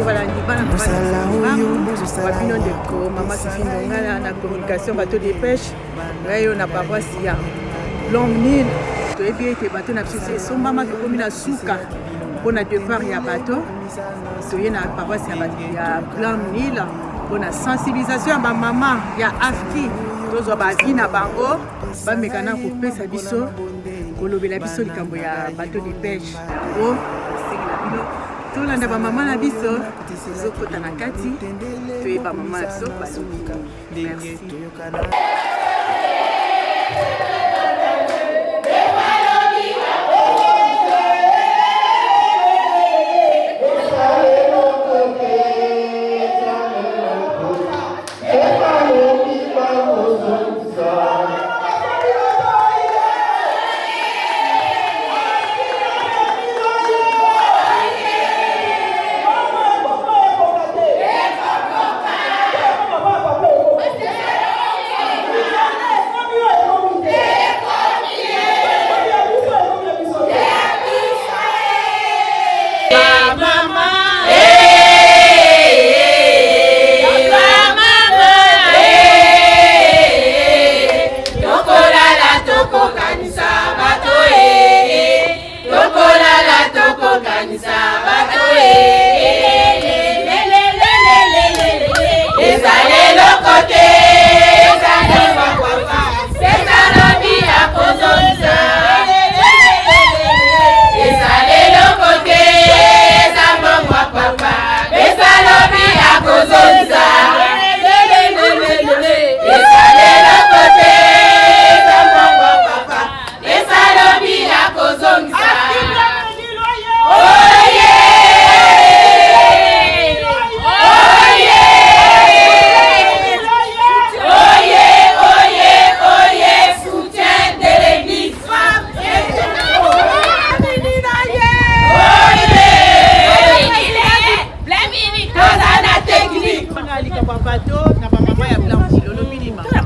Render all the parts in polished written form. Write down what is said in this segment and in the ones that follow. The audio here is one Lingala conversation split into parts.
Bandeko balandi bana mama bino ndeko mama Fifi Ndongala na communication bateau de pêche ngai oyo na paroisse ya Longue Nil toyebi ete bateau na biso esi esombama tokomi na suka mpo na départ ya bateau toye na paroisse ya, ya Blanc Nil mpo na sensibilisation ya bamama ya afki tozwa baavis na bango bameka na kopesa biso kolobela biso likambo ya bateau de pêche yango nasengi na bino tolanda bamama na biso tozokota na kati toyeba mama na biso balobi nini merci.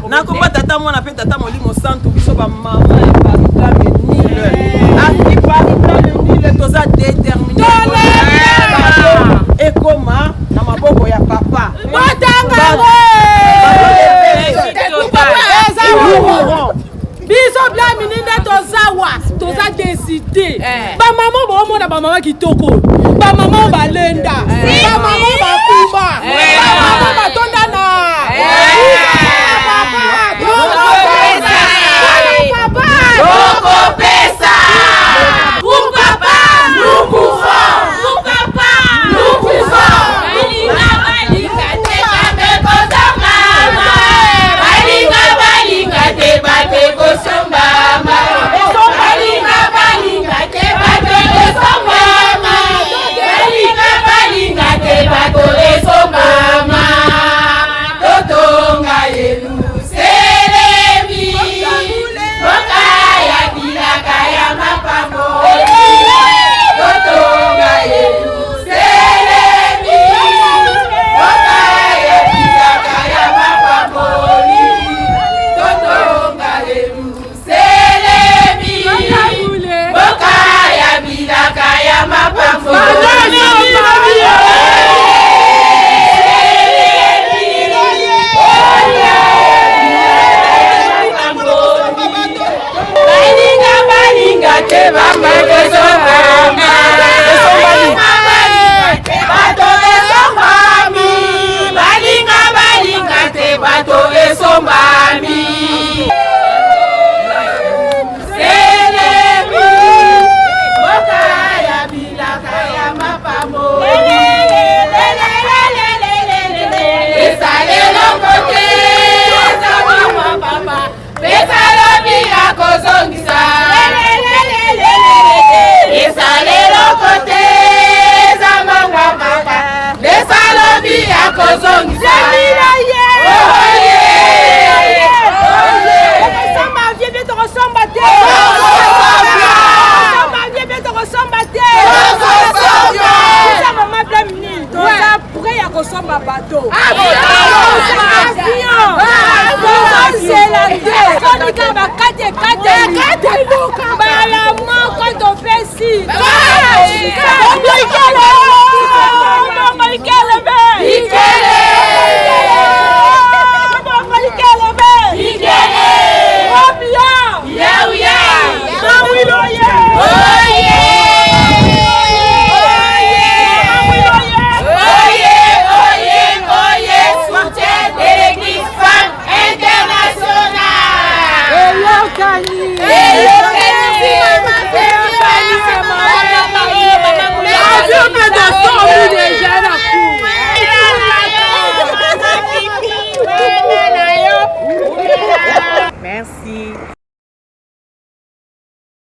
Nakomba tata mwana mpe tata molimo santu biso bamama ya Paris Blanc Nile afi Paris Blanc Nile toza déterminé ekoma na maboko ya papa. Biso blamini nde tozawa toza deside. Bamama boomona bamama kitoko, bamama oyo balenda, bamama.